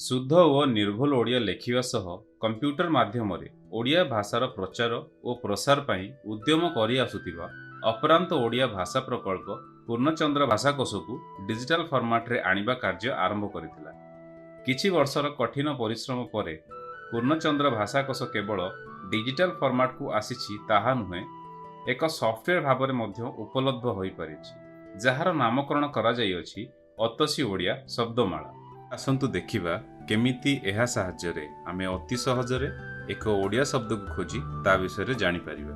ଶୁଦ୍ଧ ଓ ନିର୍ଭୁଲ ଓଡ଼ିଆ ଲେଖିବା ସହ କମ୍ପ୍ୟୁଟର ମାଧ୍ୟମରେ ଓଡ଼ିଆ ଭାଷାର ପ୍ରଚାର ଓ ପ୍ରସାର ପାଇଁ ଉଦ୍ୟମ କରିଆସୁଥିବା ଅପରାନ୍ତ ଓଡ଼ିଆ ଭାଷା ପ୍ରକଳ୍ପ ପୂର୍ଣ୍ଣଚନ୍ଦ୍ର ଭାଷାକୋଷକୁ ଡିଜିଟାଲ ଫର୍ମାଟରେ ଆଣିବା କାର୍ଯ୍ୟ ଆରମ୍ଭ କରିଥିଲା। କିଛି ବର୍ଷର କଠିନ ପରିଶ୍ରମ ପରେ ପୂର୍ଣ୍ଣଚନ୍ଦ୍ର ଭାଷାକୋଷ କେବଳ ଡିଜିଟାଲ ଫର୍ମାଟକୁ ଆସିଛି ତାହା ନୁହେଁ, ଏକ ସଫ୍ଟୱେର ଭାବରେ ମଧ୍ୟ ଉପଲବ୍ଧ ହୋଇପାରିଛି, ଯାହାର ନାମକରଣ କରାଯାଇଅଛି ଅତସୀ ଓଡ଼ିଆ ଶବ୍ଦମାଳା। ଆସନ୍ତୁ ଦେଖିବା କେମିତି ଏହା ସାହାଯ୍ୟରେ ଆମେ ଅତି ସହଜରେ ଏକ ଓଡ଼ିଆ ଶବ୍ଦକୁ ଖୋଜି ତା ବିଷୟରେ ଜାଣିପାରିବା।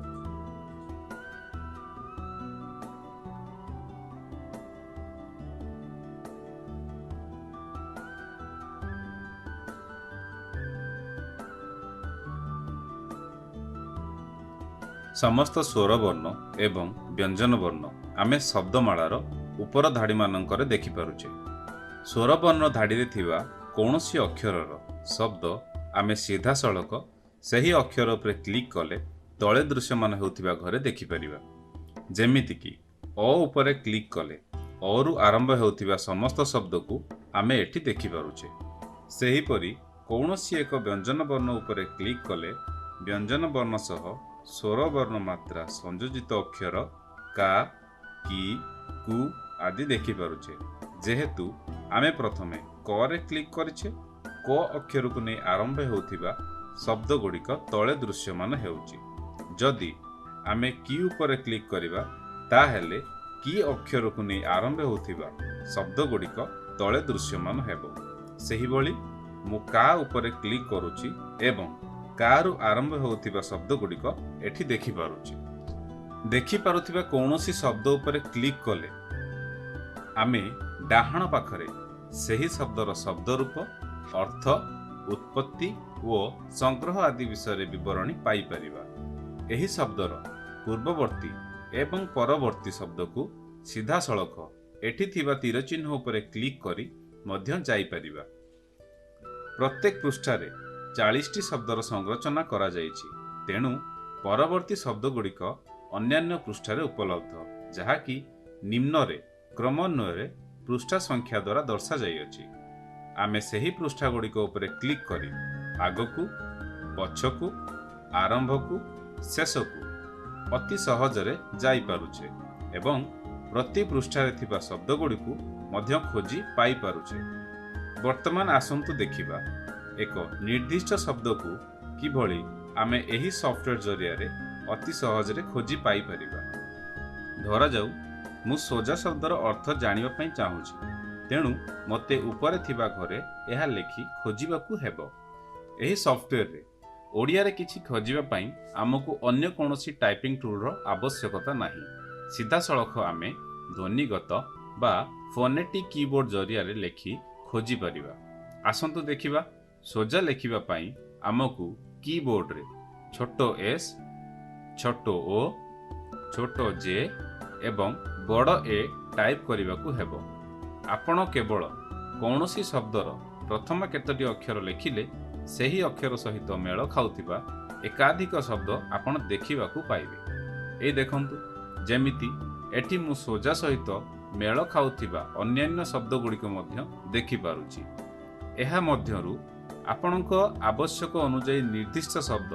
ସମସ୍ତ ସ୍ୱରବର୍ଣ୍ଣ ଏବଂ ବ୍ୟଞ୍ଜନ ବର୍ଣ୍ଣ ଆମେ ଶବ୍ଦମାଳାର ଉପର ଧାଡ଼ିମାନଙ୍କରେ ଦେଖିପାରୁଛେ। ସ୍ୱରବର୍ଣ୍ଣ ଧାଡ଼ିରେ ଥିବା କୌଣସି ଅକ୍ଷରର ଶବ୍ଦ ଆମେ ସିଧାସଳଖ ସେହି ଅକ୍ଷର ଉପରେ କ୍ଲିକ୍ କଲେ ତଳେ ଦୃଶ୍ୟମାନ ହେଉଥିବା ଘରେ ଦେଖିପାରିବା। ଯେମିତିକି ଅ ଉପରେ କ୍ଲିକ୍ କଲେ ଅରୁ ଆରମ୍ଭ ହେଉଥିବା ସମସ୍ତ ଶବ୍ଦକୁ ଆମେ ଏଠି ଦେଖିପାରୁଛେ। ସେହିପରି କୌଣସି ଏକ ବ୍ୟଞ୍ଜନ ବର୍ଣ୍ଣ ଉପରେ କ୍ଲିକ୍ କଲେ ବ୍ୟଞ୍ଜନ ବର୍ଣ୍ଣ ସହ ସ୍ୱରବର୍ଣ୍ଣ ମାତ୍ରା ସଂଯୋଜିତ ଅକ୍ଷର କା, କି, କୁ ଆଦି ଦେଖିପାରୁଛେ। ଯେହେତୁ ଆମେ ପ୍ରଥମେ କରେ କ୍ଲିକ୍ କରିଛେ, କ ଅକ୍ଷରକୁ ନେଇ ଆରମ୍ଭ ହେଉଥିବା ଶବ୍ଦଗୁଡ଼ିକ ତଳେ ଦୃଶ୍ୟମାନ ହେଉଛି। ଯଦି ଆମେ କି ଉପରେ କ୍ଲିକ୍ କରିବା, ତାହେଲେ କି ଅକ୍ଷରକୁ ନେଇ ଆରମ୍ଭ ହେଉଥିବା ଶବ୍ଦଗୁଡ଼ିକ ତଳେ ଦୃଶ୍ୟମାନ ହେବ। ସେହିଭଳି ମୁଁ କା ଉପରେ କ୍ଲିକ୍ କରୁଛି ଏବଂ କାରୁ ଆରମ୍ଭ ହେଉଥିବା ଶବ୍ଦଗୁଡ଼ିକ ଏଠି ଦେଖିପାରୁଛି। ଦେଖିପାରୁଥିବା କୌଣସି ଶବ୍ଦ ଉପରେ କ୍ଲିକ୍ କଲେ ଆମେ ଡାହାଣ ପାଖରେ ସେହି ଶବ୍ଦର ଶବ୍ଦ ରୂପ, ଅର୍ଥ, ଉତ୍ପତ୍ତି ଓ ସଂଗ୍ରହ ଆଦି ବିଷୟରେ ବିବରଣୀ ପାଇପାରିବା। ଏହି ଶବ୍ଦର ପୂର୍ବବର୍ତ୍ତୀ ଏବଂ ପରବର୍ତ୍ତୀ ଶବ୍ଦକୁ ସିଧାସଳଖ ଏଠି ଥିବା ତୀର ଚିହ୍ନ ଉପରେ କ୍ଲିକ୍ କରି ମଧ୍ୟ ଯାଇପାରିବା। ପ୍ରତ୍ୟେକ ପୃଷ୍ଠାରେ 40ଟି ଶବ୍ଦର ସଂରଚନା କରାଯାଇଛି, ତେଣୁ ପରବର୍ତ୍ତୀ ଶବ୍ଦଗୁଡ଼ିକ ଅନ୍ୟାନ୍ୟ ପୃଷ୍ଠାରେ ଉପଲବ୍ଧ, ଯାହାକି ନିମ୍ନରେ କ୍ରମାନ୍ୱୟରେ ପୃଷ୍ଠା ସଂଖ୍ୟା ଦ୍ୱାରା ଦର୍ଶାଯାଇଅଛି। ଆମେ ସେହି ପୃଷ୍ଠାଗୁଡ଼ିକ ଉପରେ କ୍ଲିକ୍ କରି ଆଗକୁ, ପଛକୁ, ଆରମ୍ଭକୁ, ଶେଷକୁ ଅତି ସହଜରେ ଯାଇପାରୁଛେ ଏବଂ ପ୍ରତି ପୃଷ୍ଠାରେ ଥିବା ଶବ୍ଦଗୁଡ଼ିକୁ ମଧ୍ୟ ଖୋଜି ପାଇପାରୁଛେ। ବର୍ତ୍ତମାନ ଆସନ୍ତୁ ଦେଖିବା ଏକ ନିର୍ଦ୍ଦିଷ୍ଟ ଶବ୍ଦକୁ କିଭଳି ଆମେ ଏହି ସଫ୍ଟୱେର ଜରିଆରେ ଅତି ସହଜରେ ଖୋଜି ପାଇପାରିବା। ଧରାଯାଉ ମୁଁ ସୋଜା ଶବ୍ଦର ଅର୍ଥ ଜାଣିବା ପାଇଁ ଚାହୁଁଛି, ତେଣୁ ମୋତେ ଉପରେ ଥିବା ଘରେ ଏହା ଲେଖି ଖୋଜିବାକୁ ହେବ। ଏହି ସଫ୍ଟୱେରରେ ଓଡ଼ିଆରେ କିଛି ଖୋଜିବା ପାଇଁ ଆମକୁ ଅନ୍ୟ କୌଣସି ଟାଇପିଂ ଟୁଲ୍ର ଆବଶ୍ୟକତା ନାହିଁ। ସିଧାସଳଖ ଆମେ ଧ୍ୱନିଗତ ବା ଫୋନେଟିକ୍ କିବୋର୍ଡ ଜରିଆରେ ଲେଖି ଖୋଜିପାରିବା। ଆସନ୍ତୁ ଦେଖିବା, ସୋଜା ଲେଖିବା ପାଇଁ ଆମକୁ କିବୋର୍ଡରେ ଛୋଟ ଏସ୍, ଛୋଟ ଓ, ଛୋଟ ଜେ ଏବଂ ବଡ଼ ଏ ଟାଇପ୍ କରିବାକୁ ହେବ। ଆପଣ କେବଳ କୌଣସି ଶବ୍ଦର ପ୍ରଥମ କେତୋଟି ଅକ୍ଷର ଲେଖିଲେ ସେହି ଅକ୍ଷର ସହିତ ମେଳ ଖାଉଥିବା ଏକାଧିକ ଶବ୍ଦ ଆପଣ ଦେଖିବାକୁ ପାଇବେ। ଏଇ ଦେଖନ୍ତୁ, ଯେମିତି ଏଠି ମୁଁ ସୋଜା ସହିତ ମେଳ ଖାଉଥିବା ଅନ୍ୟାନ୍ୟ ଶବ୍ଦଗୁଡ଼ିକ ମଧ୍ୟ ଦେଖିପାରୁଛି। ଏହା ମଧ୍ୟରୁ ଆପଣଙ୍କ ଆବଶ୍ୟକ ଅନୁଯାୟୀ ନିର୍ଦ୍ଦିଷ୍ଟ ଶବ୍ଦ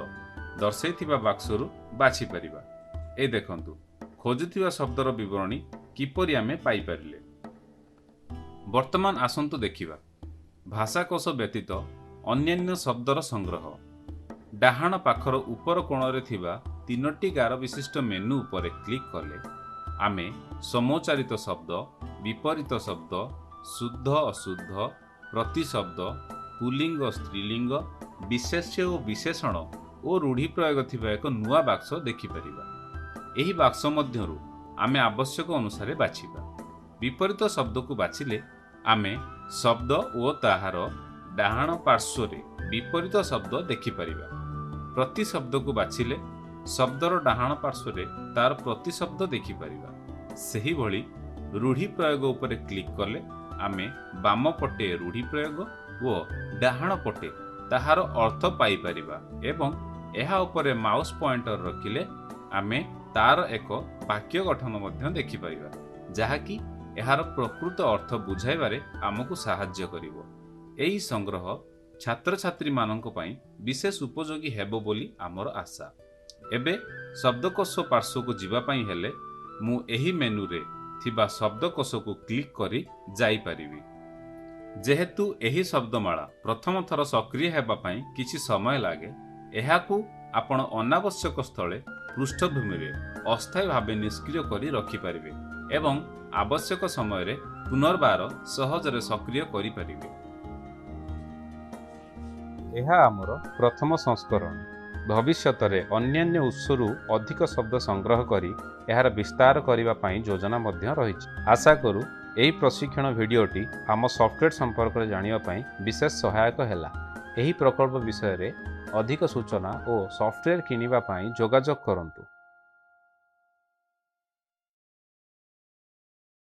ଦର୍ଶାଇଥିବା ବାକ୍ସରୁ ବାଛିପାରିବା। ଏଇ ଦେଖନ୍ତୁ, ଖୋଜୁଥିବା ଶବ୍ଦର ବିବରଣୀ କିପରି ଆମେ ପାଇପାରିଲେ। ବର୍ତ୍ତମାନ ଆସନ୍ତୁ ଦେଖିବା ଭାଷାକୋଷ ବ୍ୟତୀତ ଅନ୍ୟାନ୍ୟ ଶବ୍ଦର ସଂଗ୍ରହ। ଡାହାଣ ପାଖର ଉପର କୋଣରେ ଥିବା ତିନୋଟି ଗାର ବିଶିଷ୍ଟ ମେନୁ ଉପରେ କ୍ଲିକ୍ କଲେ ଆମେ ସମୋଚ୍ଚାରିତ ଶବ୍ଦ, ବିପରୀତ ଶବ୍ଦ, ଶୁଦ୍ଧ ଅଶୁଦ୍ଧ, ପ୍ରତିଶବ୍ଦ, ପୁଲ୍ଲିଙ୍ଗ ସ୍ତ୍ରୀଲିଙ୍ଗ, ବିଶେଷ୍ୟ ଓ ବିଶେଷଣ ଓ ରୂଢ଼ି ପ୍ରୟୋଗ ଥିବା ଏକ ନୂଆ ବାକ୍ସ ଦେଖିପାରିବା। ଏହି ବାକ୍ସ ମଧ୍ୟରୁ ଆମେ ଆବଶ୍ୟକ ଅନୁସାରେ ବାଛିବା। ବିପରୀତ ଶବ୍ଦକୁ ବାଛିଲେ ଆମେ ଶବ୍ଦ ଓ ତାହାର ଡାହାଣ ପାର୍ଶ୍ୱରେ ବିପରୀତ ଶବ୍ଦ ଦେଖିପାରିବା। ପ୍ରତିଶବ୍ଦକୁ ବାଛିଲେ ଶବ୍ଦର ଡାହାଣ ପାର୍ଶ୍ୱରେ ତାର ପ୍ରତିଶବ୍ଦ ଦେଖିପାରିବା। ସେହିଭଳି ରୂଢ଼ି ପ୍ରୟୋଗ ଉପରେ କ୍ଲିକ୍ କଲେ ଆମେ ବାମ ପଟେ ରୂଢ଼ି ପ୍ରୟୋଗ ଓ ଡାହାଣ ପଟେ ତାହାର ଅର୍ଥ ପାଇପାରିବା ଏବଂ ଏହା ଉପରେ ମାଉସ୍ ପଏଣ୍ଟର ରଖିଲେ ଆମେ ତାର ଏକ ବାକ୍ୟ ଗଠନ ମଧ୍ୟ ଦେଖିପାରିବା, ଯାହାକି ଏହାର ପ୍ରକୃତ ଅର୍ଥ ବୁଝାଇବାରେ ଆମକୁ ସାହାଯ୍ୟ କରିବ। ଏହି ସଂଗ୍ରହ ଛାତ୍ରଛାତ୍ରୀମାନଙ୍କ ପାଇଁ ବିଶେଷ ଉପଯୋଗୀ ହେବ ବୋଲି ଆମର ଆଶା। ଏବେ ଶବ୍ଦକୋଷ ପାର୍ଶ୍ୱକୁ ଯିବା ପାଇଁ ହେଲେ ମୁଁ ଏହି ମେନୁରେ ଥିବା ଶବ୍ଦକୋଷକୁ କ୍ଲିକ୍ କରି ଯାଇପାରିବି। ଯେହେତୁ ଏହି ଶବ୍ଦମାଳା ପ୍ରଥମ ଥର ସକ୍ରିୟ ହେବା ପାଇଁ କିଛି ସମୟ ଲାଗେ, ଏହାକୁ ଆପଣ ଅନାବଶ୍ୟକ ସ୍ଥଳେ ପୃଷ୍ଠଭୂମିରେ ଅସ୍ଥାୟୀ ଭାବେ ନିଷ୍କ୍ରିୟ କରି ରଖିପାରିବେ ଏବଂ ଆବଶ୍ୟକ ସମୟରେ ପୁନର୍ବାର ସହଜରେ ସକ୍ରିୟ କରିପାରିବେ। ଏହା ଆମର ପ୍ରଥମ ସଂସ୍କରଣ। ଭବିଷ୍ୟତରେ ଅନ୍ୟାନ୍ୟ ଉତ୍ସରୁ ଅଧିକ ଶବ୍ଦ ସଂଗ୍ରହ କରି ଏହାର ବିସ୍ତାର କରିବା ପାଇଁ ଯୋଜନା ମଧ୍ୟ ରହିଛି। ଆଶା କରୁ, ଏହି ପ୍ରଶିକ୍ଷଣ ଭିଡ଼ିଓଟି ଆମ ସଫ୍ଟୱେର୍ ସମ୍ପର୍କରେ ଜାଣିବା ପାଇଁ ବିଶେଷ ସହାୟକ ହେଲା। ଏହି ପ୍ରକଳ୍ପ ବିଷୟରେ ଅଧିକ ସୂଚନା ଓ ସଫ୍ଟୱେର୍ କିଣିବା ପାଇଁ ଯୋଗାଯୋଗ କରନ୍ତୁ।